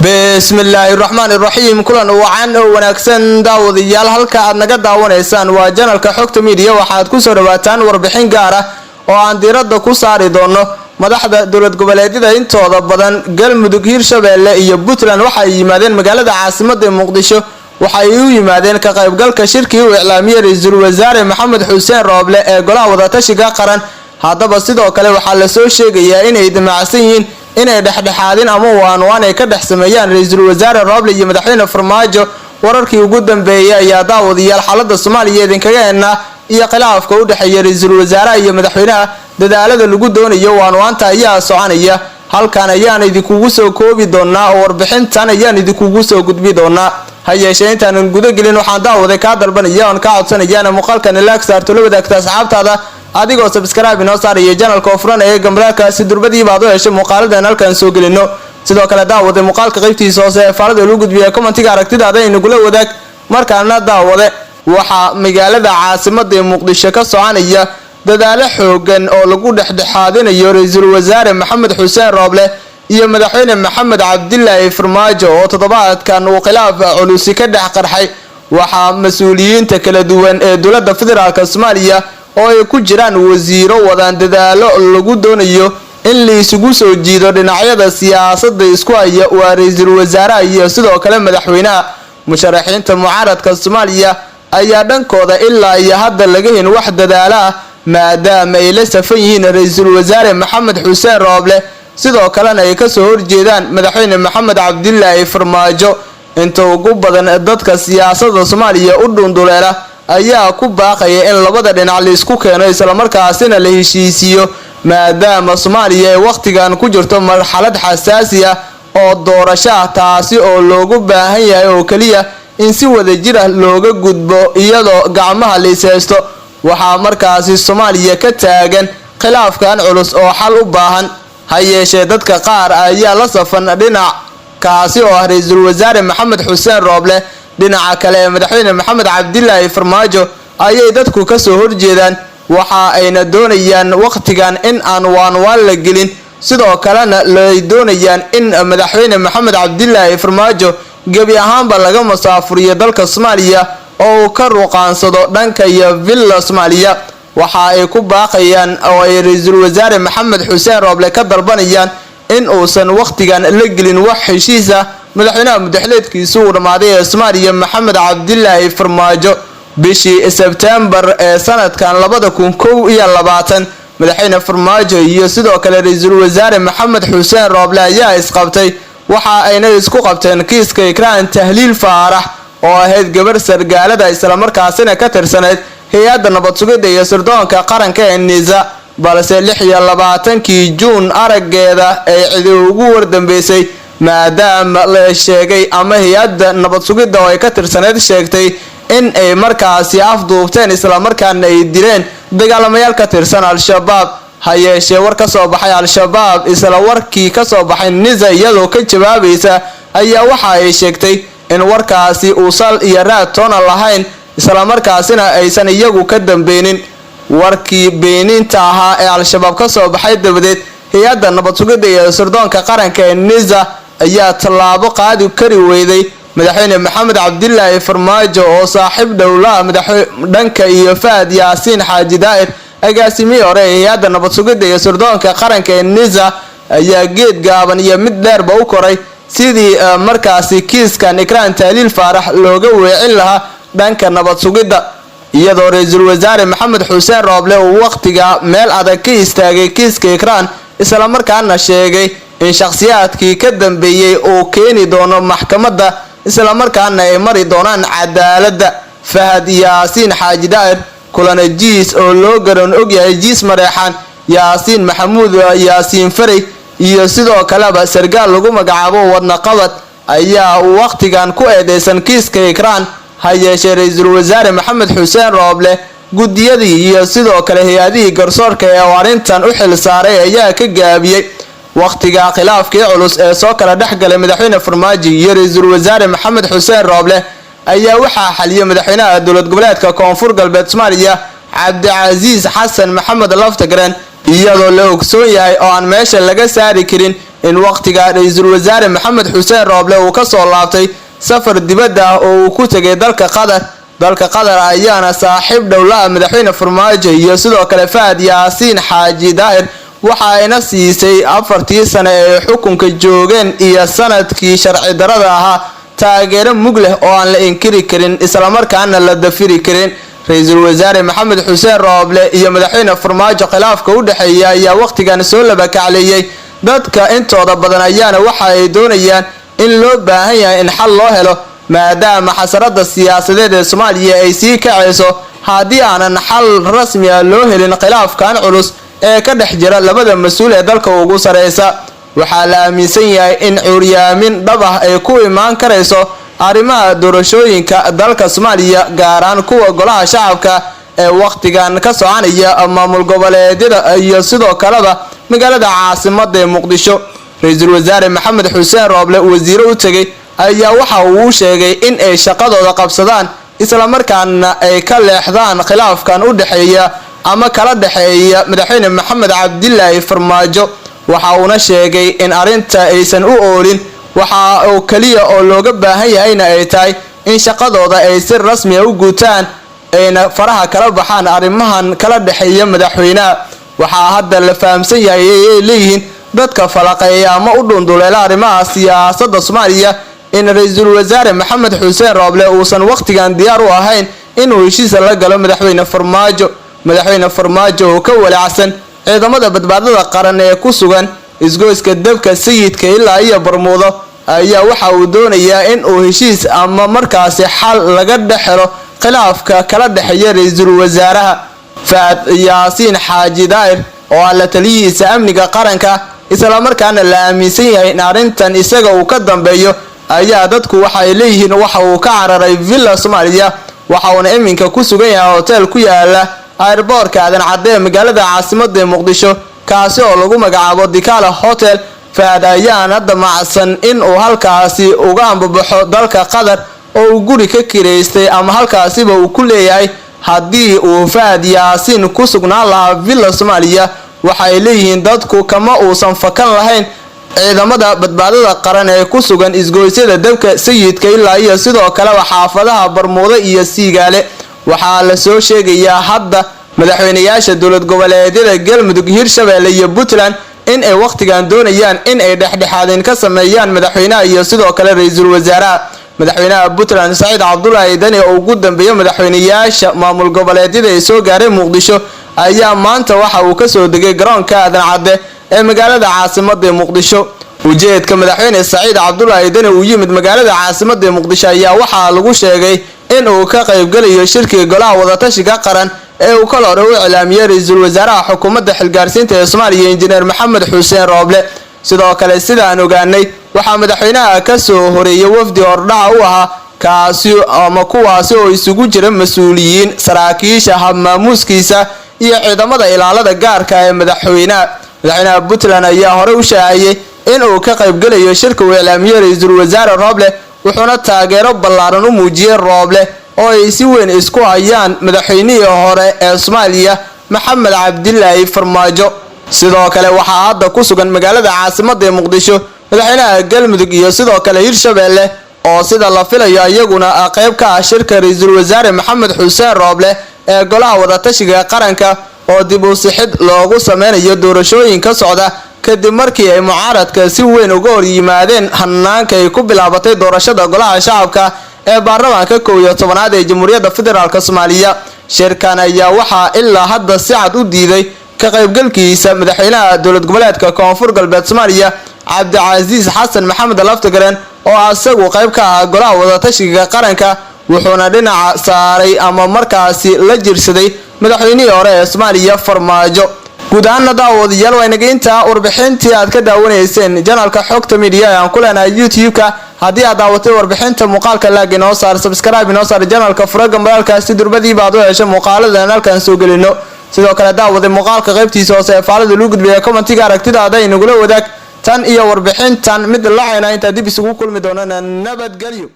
Bismillaahi raxmaani raxiim. Kulan wacan oo wanaagsan, daawadayaal. Halka aad naga daawanaysaan waa channelka Xogta Media. Waxaad kusoo dhawaataan warbixin gaar ah oo aan diiradda ku saari doono madaxda dowlad goboleedyada intooda badan, Galmudug, Hirshabeelle iyo Puntland. Waxay yimaadeen magaalada caasimada Muqdisho. Waxay u yimaadeen ka qaybgalka shirkii uu iclaamiyey Ra-iisul Wasaare Maxamed Xuseen Rooble ee Golaha Wadatashiga Qaran. Haddaba sidoo kale waxaa lasoo sheegayaa inay damacsan yihiin inay dhexdhexaadin ama waanwaan ay ka dhex sameeyaan Ra-iisul Wasaare Rooble iyo Madaxweyne Farmaajo. Wararkii ugu dambeeyay ayaa, daawadayaal, xaalada Soomaaliya idinkaga heenaa iyo khilaafka u dhexeeya ra-iisul wasaaraha iyo madaxweynaha. Dadaalada lagu doonayo waanwaanta ayaa soconaya. Halkan ayaan idinkugu soo koobi doonaa oo warbixintan ayaan idinkugu soo gudbi doonaa. Ha yeeshee, intaanan guda gelin, waxaan daawaday kaa dalbanaya oon kaa codsanayaan muuqaalkan like saarto, la wadaagta asxaabtaada, adigoo subscribe inoo saaraya channelka oo furan ee gambaleelkaasi durbadiiba aad u heshay muuqaaladan halkan soo gelino. Sidoo kale, daawade, muuqaalka qaybtiisa hoose ee faalada lagu gudbiya commentiga aragtidaada inagula wadaag. Markaana, daawade, waxaa magaalada caasimada ee Muqdisho ka soconaya dadaalo xoogan oo lagu dhexdhexaadinayo Ra-iisul Wasaare Maxamed Xuseen Rooble iyo Madaxweyne Maxamed Cabdilaahi Farmaajo oo toddobaadkan uu khilaaf culusi ka dhex qarxay. Waxaa mas-uuliyiinta kala duwan ee dowladda federaalka Soomaaliya oo ay ku jiraan wasiiro wadaan dadaalo lagu doonayo in la isugu soo jiido dhinacyada siyaasadda isku haya, waa ra-iisul wasaaraha iyo sidoo kale madaxweynaha. Musharaxiinta mucaaradka Soomaaliya ayaa dhankooda ilaa iyo hadda laga hen wax dadaalo ah, maadaama ay la safan yihiin Ra-iisul Wasaare Maxamed Xuseen Rooble, sidoo kalena ay kasoo horjeedaan Madaxweyne Maxamed Cabdilaahi Farmaajo. Inta ugu badan dadka siyaasadda Soomaaliya u dhunduleela ayaa ku baaqaya in labada dhinac laisku keeno, islamarkaasina la heshiisiiyo, maadaama Soomaaliya ay wakhtigan ku jirto marxalad xasaasi ah oo doorasho ah, taasi oo loogu baahan yahay oo keliya in si wadajir ah looga gudbo iyadoo gacmaha la is haysto. Waxaa markaasi Soomaaliya ka taagan khilaafkan culus oo xal u baahan. Ha yeeshee, dadka qaar ayaa la safan dhinac, kaasi oo ah Ra-iisul Wasaare Maxamed Xuseen Rooble. Dhinaca kale ee Madaxweyne Maxamed Cabdilaahi Farmaajo ayay dadku kasoo horjeedaan. Waxa ayna doonayaan wakhtigan in aan waanwaan la gelin, sidoo kalena lay doonayaan in Madaxweyne Maxamed Cabdilaahi Farmaajo gebi ahaanba laga masaafuriyo dalka Soomaaliya oo uu ka ruqaansado dhanka iyo Villa Soomaaliya. Waxa ay ku baaqayaan oo ay Ra-iisul Wasaare Maxamed Xuseen Rooble ka dalbanayaan in uusan wakhtigan la gelin wax heshiis ah madaxweynaha mudaxileedkiisu uu dhammaaday ee Soomaaliya, Maxamed Cabdilaahi Farmaajo. Bishii Sebtembar ee sanadkan 2021, Madaxweyne Farmaajo iyo sidoo kale Ra-iisul Wasaare Maxamed Xuseen Rooble ayaa isqabtay. Waxa ayna isku qabteen kiiska Ikraan Tahliil Faarax oo ahayd gabarh sargaalada, islamarkaasina ka tirsanayd hay-adda nabad sugidda iyo sirdoonka qaranka ee NISA, balse 26-kii Juun araggeeda ay cidi ugu wardambeysay, maadaama la sheegay ama hay-adda nabad sugidda oo ay ka tirsanayd sheegtay in ay markaasi afduubteen, islamarkaana ay dileen dagaalamayaal ka tirsan Al-Shabaab. Ha yeeshee, war ka soo baxay Al-Shabaab isla warkii kasoo baxay NISA iyadoo ka jawaabaysa ayaa waxa ay sheegtay in warkaasi uu sal iyo raad toona lahayn, islamarkaasina aysan iyagu ka dambeynin. Warkii beeninta ahaa ee Al-Shabaab ka soo baxay dabadeed, hay-adda nabad sugidda iyo sirdoonka qaranka ee NISA ayaa tallaabo qaadi kari weyday. Madaxweyne Maxamed Cabdilaahi Farmaajo oo saaxiib dhowlaa dhanka iyo Fahad Yaasiin Xaaji Daa'ir, agaasimihii hore ee hay-adda nabad sugidda iyo sirdoonka qaranka ee NISA, ayaa geed gaaban iyo mid dheerba u koray sidii markaasi kiiskan Ikraan Tahliil Faarax looga weecin lahaa dhanka nabad sugidda, iyadoo Ra-iisul Wasaare Maxamed Xuseen Rooble uu wakhtiga meel adag ka istaagay kiiska Ikraan, islamarkaana sheegay in shakhsiyaadkii ka dambeeyey uu keeni doono maxkamadda, islamarkaana ay mari doonaan cadaaladda. Fahad Yaasiin Xaaji Daa'ir kulana Jiis oo loo garan ogyahay Jiis Mareexaan, Yaasiin Maxamuud Yaasiin Farey iyo sidoo kaleba sargaal lagu magacaabo Wadnaqabad ayaa wakhtigan ku eedeysan kiiska Ikraan. Ha yeeshee, Ra-iisul Wasaare Maxamed Xuseen Rooble guddiyadii iyo sidoo kale hay-adihii garsoorka ee arrintan u xil saaray ayaa ka gaabiyey. Wakhtiga khilaafkii culus ee soo kala dhex galay Madaxweyne Farmaajo iyo Ra-iisul Wasaare Maxamed Xuseen Rooble ayaa waxaa xaliyay madaxweynaha dowlad goboleedka Koonfur Galbeed Soomaaliya, Cabdicasiis Xasan Maxamed Laftagaren, iyadoo la ogsoon yahay oo aan meesha laga saari karin In waqtiga ra-iisul wasaare Maxamed Xuseen Rooble uu kasoo laabtay safar dibadda ah oo uu ku tegay dalka Qatar. Dalka Qatar ayaana saaxiib dhowlaha madaxweyne Farmaajo iyo sidoo kale Fahad Yaasiin Xaaji Daahir, waxa ayna siisay 4tii sano ee xukunka joogeen iyo sanadkii sharci darada ahaa taageero mug leh oo aan la inkiri karin, islamarkaana la dafiri karin. Ra-iisul wasaare Maxamed Xuseen Rooble iyo madaxweyne Farmaajo khilaafka u dhexeeya ayaa waqtigan soo labakacleeyay. Dadka intooda badan ayaana waxa ay doonayaan in loo baahan yahay in xal loo helo, maadaama xasarada siyaasadeed ee Soomaaliya ay sii kacayso haddii aanan xal rasmi ah loo helin khilaafkan culus ee ka dhex jira labada mas-uul ee dalka ugu sareysa. Waxaa la aaminsan yahay in cuuryaamin dhab ah ay ku imaan karayso arrimaha doorashooyinka dalka Soomaaliya, gaaraan kuwa golaha shacabka ee waqtigan ka soconaya maamul goboleedyada iyo sidoo kaleba magaalada caasimada ee Muqdisho. Ra-iisul wasaare Maxamed Xuseen Rooble wasiiro u tegay ayaa waxa uu sheegay in ay shaqadooda qabsadaan, islamarkaana ay ka leexdaan khilaafkan u dhexeeya ama kala dhexeeya madaxweyne Maxamed Cabdilaahi Farmaajo. Waxa uuna sheegay in arrinta aysan u oolin, waxa uu kaliya oo looga baahan yahayna ay tahay in shaqadooda ay si rasmi ah u gutaan, ayna faraha kala baxaan arrimahan kala dhexeeya madaxweynaha. Waxaa hadda la fahamsan yahay ay leeyihiin dadka falaqeeya ama u dhunduleela arrimaha siyaasadda Soomaaliya in ra-iisul wasaare Maxamed Xuseen Rooble uusan waqtigan diyaar u ahayn inuu heshiisa la galo madaxweyne Farmaajo. Madaxweyne Farmaajo oo ka walaacsan ciidamada badbaadada qaran ee ku sugan isgoyska Dabka Sayidka ilaa iyo Barmuudo ayaa waxa uu doonayaa in uu heshiis ama markaasi xal laga dhex helo khilaafka kala dhexeeya ra-iisul wasaaraha. Fahad Yaasiin Xaaji Daahir oo ah la taliyihiisa amniga qaranka, islamarkaana la aaminsan yahay in arrintan isaga uu ka dambeeyo, ayaa dadku waxay leeyihiin waxa uu ka cararay Villa Soomaaliya, waxa uuna iminka ku sugan yahay hotel ku yaala airboortka Aadan Cadde ee magaalada caasimada ee Muqdisho, kaasi oo lagu magacaabo Dikala Hotel. Fahad ayaan hadda macsan in uu halkaasi uga ambabaxo dalka Qatar oo uu guri ka kireystay ama halkaasiba uu ku leeyahay. Haddii uu Fahad Yaasiin ku sugnaan lahaa Villa Soomaaliya, waxay leeyihiin dadku kama uusan fakan lahayn ciidamada badbaadada qaran ee ku sugan isgoysyada Dabka Sayidka ilaa iyo sidoo kaleba xaafadaha Barmuudo iyo Siigaale. Waxaa la soo sheegayaa hadda madaxweynayaasha dowlad goboleedyada Galmudug, Hirshabeelle iyo Puntland in ay waqtigan doonayaan in ay dhexdhexaadin ka sameeyaan madaxweynaha iyo sidoo kale ra-iisul wasaaraha. Madaxweynaha Puntland Saciid Cabdulaahi Dani oo ugu dambeeya madaxweynayaasha maamul goboleedyada ee soo gaaray Muqdisho ayaa maanta waxa uu kasoo degay garoonka Aadan Cadde ee magaalada caasimada ee Muqdisho. Ujeedka madaxweyne Saciid Cabdulaahi Dani uu yimid magaalada caasimada ee Muqdisho ayaa waxaa lagu sheegay in uu ka qaybgalayo shirkiga golaha wadatashiga qaran ee uu kal hore u iclaamiyey ra-iisul wasaaraha xukuumadda xilgaarsiinta ee Soomaaliya Injineer Maxamed Xuseen Rooble. Sidoo kale sidaan ogaanay waxaa madaxweynaha kasoo horeeyay wafdi hordhaca u ahaa, kaasi ama kuwaasi oo isugu jira mas-uuliyiin, saraakiisha habmaamuuskiisa iyo ciidamada ilaalada gaarka ee madaxweynaha. Madaxweynaha Puntland ayaa horey u shaaciyey in uu ka qaybgalayo shirka uu iclaamiyey ra-iisul wasaare Rooble, wuxuuna taageero ballaaran u muujiyey Rooble oo ay si weyn isku hayaan madaxweynihii hore ee Soomaaliya Maxamed Cabdilaahi Farmaajo. Sidoo kale waxaa hadda ku sugan magaalada caasimada ee Muqdisho madaxweynaha Galmudug iyo sidoo kale Hirshabeelle oo sida la filayo iyaguna qayb ka ah shirka ra-iisul wasaare Maxamed Xuseen Rooble ee golaha wadatashiga qaranka oo dib u sixid loogu sameynayo doorashooyin ka socda, kadib markii ay mucaaradka si weyn uga hor yimaadeen hanaanka ay ku bilaabatay doorashada golaha shacabka ee baarlamaanka 11aad ee Jamhuuriyadda Federaalk Soomaaliya. Shirkan ayaa waxaa ilaa hadda si cad u diiday ka qaybgalkiisa madaxweynaha dowlad goboleedka Koonfur Galbeed Soomaaliya Cabdicasiis Xasan Maxamed Laftagareen oo asagu qayb ka ahaa golaha wadatashiga qaranka, wuxuuna dhinaca saaray ama markaasi la jirsaday madaxweynihii hore ee Soomaaliya Farmaajo. Guud ahaana daawadayaal, waa inaga intaa warbixintii aad ka daawanayseen janalka Xogta Media ee aan ku leenahay YouTube-ka. Haddii aad daawatay warbixinta, muuqaalka like inoo saar, subscribe inoo saar janalka, furaga maraalkaasi durbadiiba aad u hesho muuqaaladan halkaan soo gelino. Sidoo kale daawaday, muuqaalka qaybtiisa hoose ee faalada lagu gudbiya commentiga aragtidaada inagula wadaag. Tan iyo warbixintan mid lacayna intaa dib isugu kulmi doonana, nabadgelyo.